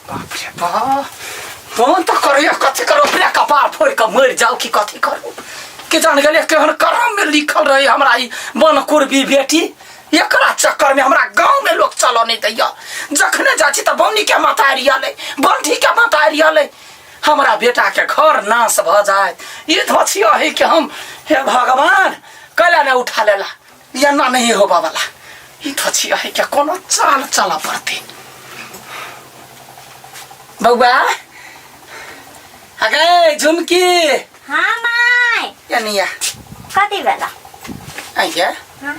बाप रे बाप, फोन तऽ करैया, कथी करू? अपने कपार फोड़ि कऽ मरि जाउ कि कथी करू? के जान गेलै केहन करम में लिखल रहे हमरा ई बन कुर्बी बेटी। एकरा चक्कर में हमरा गांव में लोग चलऽ नहीं दैया। जखने जाइ छी तऽ बौनी के मतारि अलै, बंठी के मतारि अलै, हमरा बेटा के घर नाश भऽ जाए। ई धोछी अही के हम, हे भगवान, कैला ने उठा लेला? एना नहीं होबा वाला। ई धोछी अही के कोनो चाल चलऽ पड़तै। बौआ अगे झुमकी। हाँ माय। यानी या। कथी भेला? आइया। हाँ।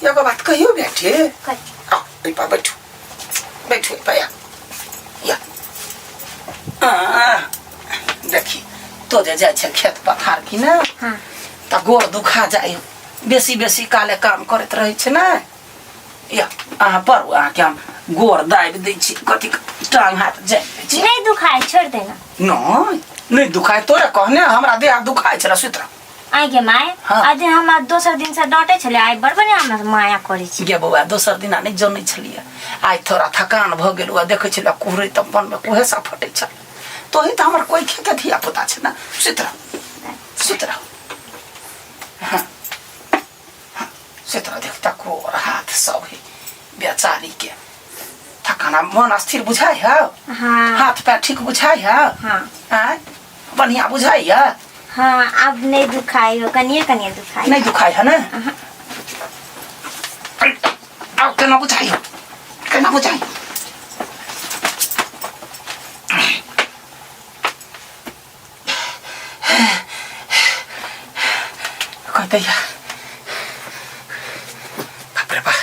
एगो बात कहियो बेटी? कथी? आओ एहि पर बैठू, बैठू एहि पर। या या आ, देखी तो जे जाइ छै खेत पथार की ने। हाँ। तऽ गोड़ दुखा जाइ, बेसी बेसी काले काम करैत रहै छै ने। या अहाँ पर अहाँके हम गोड़ दाबि दै छी, कथी टांग हाथ जाय दै छी। नहीं दुखाए, छोड़ देना। नहीं नहीं दुखाए, तोरे कहने हमरा देह दुखाए छला, सुति रह। आइ गे my. हाँ। आज हमरा दोसर दिन से डांटे छले, आइ बड़ बढ़िया हमरा माया करै छी। गे बौआ, दोसर दिना नहि जनै छलियै, आइ थोड़ा थकान भऽ गेल। उएह देखै छलियै कुहरै तऽ मनमे कुहेसा फटै छल। तोही तऽ हमर कोइ खेके धिया पुता छै ने। सुति रह, सुति रह। हाँ हाँ, सुति रह। देखता गोर हाथ सब है बेचारी के थकाना, मन स्थिर बुझाइ है? हाँ। हाथ पैर ठीक बुझाइ है? हाँ। आँय, बढ़िया बुझाइ है? हाँ, अब नहीं दुखाई हो, कनिए कनिए दुखाई। नहीं दुखाइ है ने? आब केना बुझाइ हो, केना बुझाइ? कहते या, बाप रे बाप,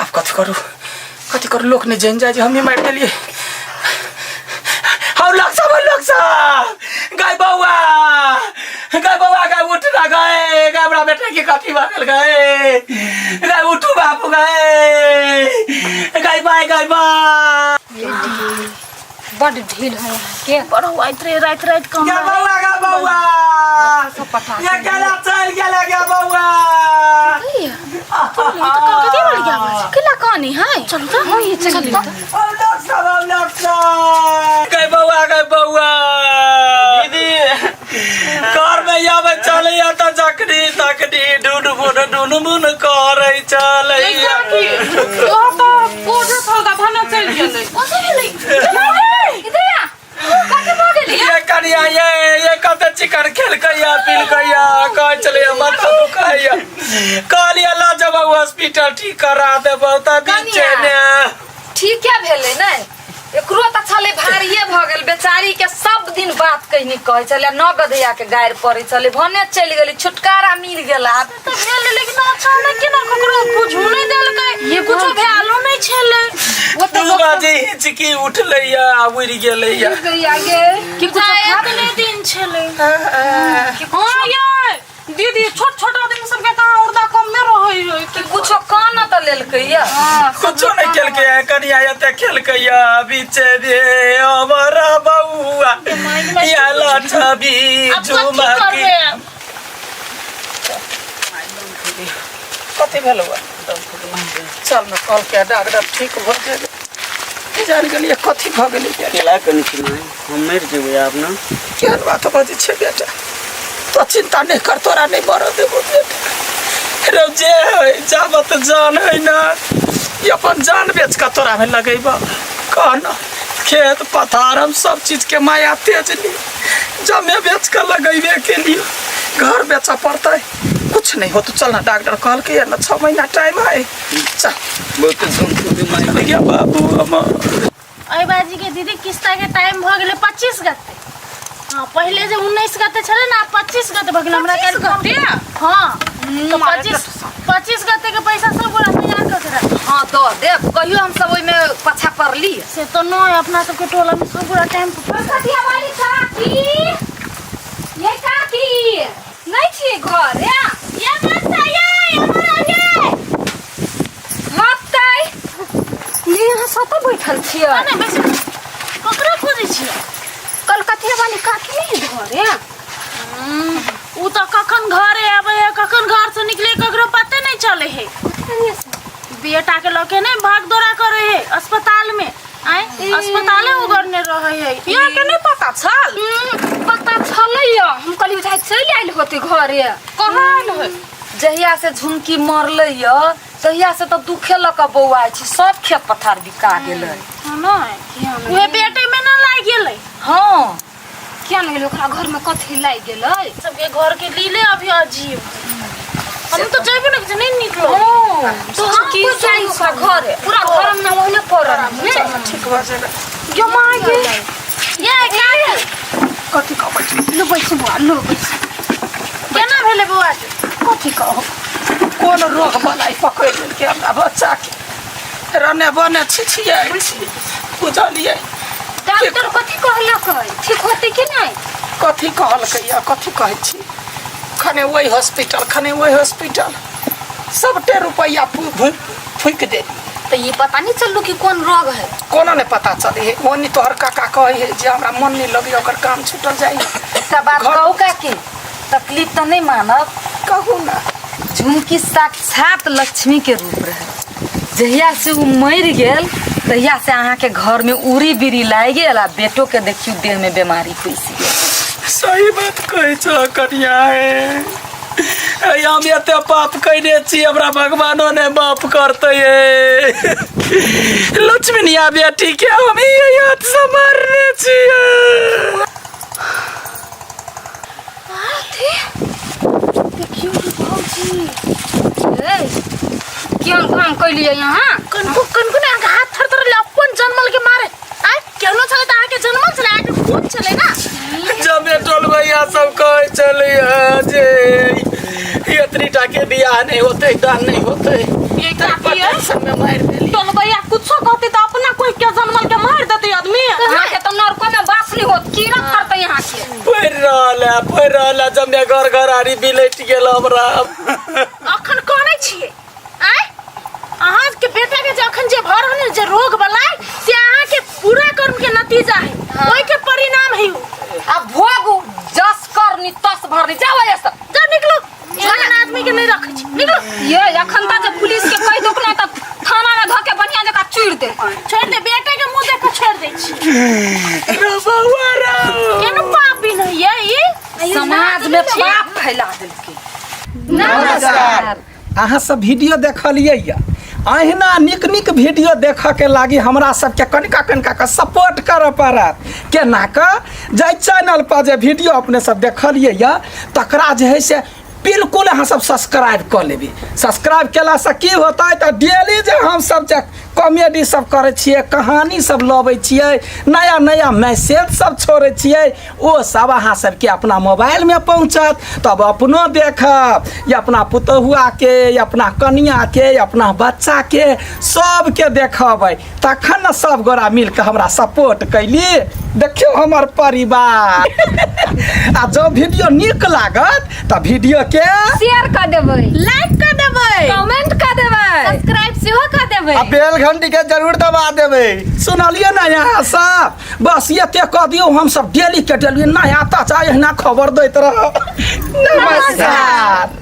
आब कथी करू, कथी करू? लोक नहि जानि जाय जे हमही मारि देलियै। हौ लोक सब, हौ लोक सब, गाय बौआ, गाय बौआ, गाय उठ ना, गाय, गाय, हमरा बेटा के कथी भऽ गेल? गाय, गाय, उठू बापू, गाय, गाय बाय, गाय बाय। बड ढील है के। बड़ होइत रहे राति राति कम। गे बौआ, गे बौआ, सब पटा ये केना चलि गेलै गे बौआ? तो कलकतिया वाली के आवाज केला कहानी है। चलू तो। हाँ, ये चलू तो। ओ लोक सब, ओ लोक सब, गे बौआ, गे बौआ, दीदी। घर में आबै चलैया तऽ जखनी तखनी ढूंढ बुन ढूंढ बुन करै चलैया। ओ तऽ कोठा थलदा भने चलि गेलै। कथी भेलै? इधर आ। कथी भऽ गेलै? ये कनिया, ये कते चिकन खेलकैया पिलकैया, कहै छलैया माथा दुखाइया। कहलियै लऽ जेबौ हॉस्पिटल, ठीक करा देबौ, तऽ बीचे ने। ठीके भेलै ने, एकरो तऽ छलै भारिये भऽ गेल बेचारी के। सब दिन बात कहनी कहै छलै, न गधैया के गारि पड़ै छलै, भने चलि गेलै, छुटकारा मिल गेल आब। तऽ भेल, लेकिन अचानक केना ककरो बुझू नहि देलकै, कुछो भेलो नहि छलै। ओ तऽ 2 बजे हिचकी उठलैया, उड़ि गेलैया। गैया गे कि कुछो खा एतने दिन छलै। हाँ ये दीदी, छोट छोट आदमी सबके कहाँ उर्दा कम में रहै है। कि कुछो कान तऽ लेलकै या? कुछो नहि केलकै है कनिया, एते खेलकै या बीचे रे हमर बौआ या लछबी। आब कथी झुमकी करबै आब? कथी भेलौ? चल ने, कहलकै डॉक्टर ठीक भऽ जेबै। जान गेलियै कथी भऽ गेलै बेटा। केला कनि छिनाइ, हम मरि जेबै आब ने। केहन बात बजै छै बेटा? तो चिंता नहीं कर, तोरा नहीं मरऽ देबो बेटा। रे जे है जाबत जान है ना, ई अपन जान बेच कऽ तोरा में लगेबो। कह न, खेत पथार हम सब चीज के माया तेज ली, जमे बेच कऽ लगेबे के लिए घर बेचऽ पड़तै। कुछ नहीं हो तो चल ना, डॉक्टर कहलकै ना 6 महीना टाइम है, चल। बहुते दम फूटे मारि। गया बाबू हमर। एहि बाजी के दीदी किस्ता के टाइम भऽ गेलै 25 गते। हाँ, पहिले जे 19 गते छलै ने, आब 25 गते भऽ गेलै। हमरा काल्हि गते? हाँ, तऽ 25 गते के पैसा सब गोरा तैयार कऽ के राख। हाँ, दऽ देब। कहियो हम सब ओहिमे पाछा पड़ली? से तऽ नहि, अपना सबके टोला में सब गोरा टाइम पर पैसा। कलकतिया वाली काकी, ये काकी, नहि छियै घर या? ये मत ये हमर आगे। हँ तै ये यहाँ सतऽ बैठल छियै। नहि बेसी ककरा खोजै छियै? कलकतिया वाली काकी नहि घर या? उ तऽ कखन घरे आबै है, कखन घर से निकले, ककरो पते नहीं चले है। बेटा के लके नहीं भाग दौड़ा करे है अस्पताल में। आय अस्पताले उगरने रहे है। यहाँ के नहीं पता छल? पता छलै हम कहली बुझाइ चलि आयल होतै घरे। कहाँ आयल है? जहिया से झुमकी मरलै य तहिया से तऽ दुखे लऽ कऽ बौआइ छी, सब खेत पथार बिका गेलै। नहि उहे बेटे में न लागि गेलै। हँ किया नहि गेलै ओकरा घर में, कथी लागि गेलै सबके घर के लीले अभी अजीब। हम तो जेबे न कि नहीं निकलो। तो हम की जाइ ओकरा घरे, पूरा घर में ओहने पड़ल ने। ठीक भऽ जेबै। यो माय गे। ये का कथी कहबै? लो बैसू बौआ, लो बैसू। केना भेलै बौआ के? कथी कहू, कोन रोग बनाइ पकड़ि लेलकै हमरा बच्चाके, रने बने छिछियाइ छी, बुझलियै? डॉक्टर कथी कहलक है, ठीक होतै कि नहि? कथी कहलकै या कथी कहै छी, खने ओहि हॉस्पिटल खने ओहि हॉस्पिटल, सबटे रुपैआ फूकि देली। तऽ ई पता नहीं चललू कि कोन रोग है? कोनो नहि पता चलै है। ओनी तोहर काका कहै है जे हमरा मन नहि लगैए, ओकर काम छूटल जाइ। एकटा बात कहू काकी, तकलीफ तऽ नहीं मानब? कहू ना। झुमकी साक्षात लक्ष्मी के रूप रहे, जहिया से उ मरि गेल तहिया से अहाँ के घर में उड़ी बिड़ी लागि गेल आ बेटो के देखियो देह में बीमारी पैसि गेल। सही बात कहै छह कनिया। हे हम एते पाप कैने छी, हमरा भगवानो ने माफ करतै। हे लक्ष्मीनिया बेटी के हम ई हाथ से मारने छियै। देखियो रे भौजी, ए केहन काम कैलियै अहाँ? कनको कनको ने अहाँके हाथ थर थर अपन जनमल के मारे आय केहनो छलै तऽ अहाँके जनमल छलै, अहाँके खून छलै ना। जमे टोल भैया सब कहै छलै जे एतनी टा के बियाह नहि होतै, दान नहि होतै। ये काकी है? टेंशन में मारि देली। टोलबैया कुछो कहते तऽ अपना कोई के जनमल के मार देते आदमी। अहाँके तऽ नरको में बास नहीं होत, कीड़ा फड़तै अहाँके। पढ़ि रहल है, पढ़ि रहल है, जमे घर घर आरी बिलटि गेल हमरा। अखन करै छियै आय अहाँके बेटा के जे अखन जे भऽ रहल है, जे रोग बला से अहाँके बुरा कर्म के नतीजा है, ओहि के परिणाम है उ। आ भोगू जस करनी तस भरनी, जाओ एतऽ से। जा निकलू, एहन आदमी के नहीं रखै छी, निकलू। ये अखन तऽ जे पुलिस के कहि दौक ना तऽ थाना में धऽ के बढ़िया जकाँ चूरि दे। छोड़ि दे, बेटे के मुंह देख के छोड़ि दै छी। रे बौआ रे। केहन पापी नहीं है ई। समाज में पाप फैला देलकै। नमस्कार, अहाँ सब वीडियो देखलियै यऽ, अहिना नीक नीक वीडियो देखऽके लागी हमरा सबके कनिका कनिका कऽ सपोर्ट करऽ पड़त। केना कऽ? जाहि चैनल पर जे वीडियो अपने सब देखलियै यऽ तकरा जे है से बिल्कुल अहाँ सब सब्सक्राइब कऽ लेबै। सब्सक्राइब केलासँ की होतै तऽ डेली जे हमसब जे कॉमेडी सब करै छियै, कहानी सब लबै छियै, नया नया मैसेज सब छोड़ै छियै, ओ सब अहाँ सबके अपना मोबाइलमे पहुँचत, तब अपनो देखब या अपना पुतहुआके या अपना कनिआके या अपना बच्चाके सबके देखबै, तखन ने सब गोरा मिलके हमरा सपोर्ट कैली। देखियौ हमर परिवार। आ जँ वीडियो नीक लागत तऽ वीडियोके शेयर कऽ देबै, लाइक कऽ देबै, कमेंट कऽ देबै, सब्सक्राइब सेहो कऽ देबै आ बेल घंटी के जरूर दबा देबै। सुनलियै ने यहाँ सब? बस एते कऽ दियौ, हमसब डेली के डेली नया ताजा एहिना खबर दैत रहब। नमस्कार।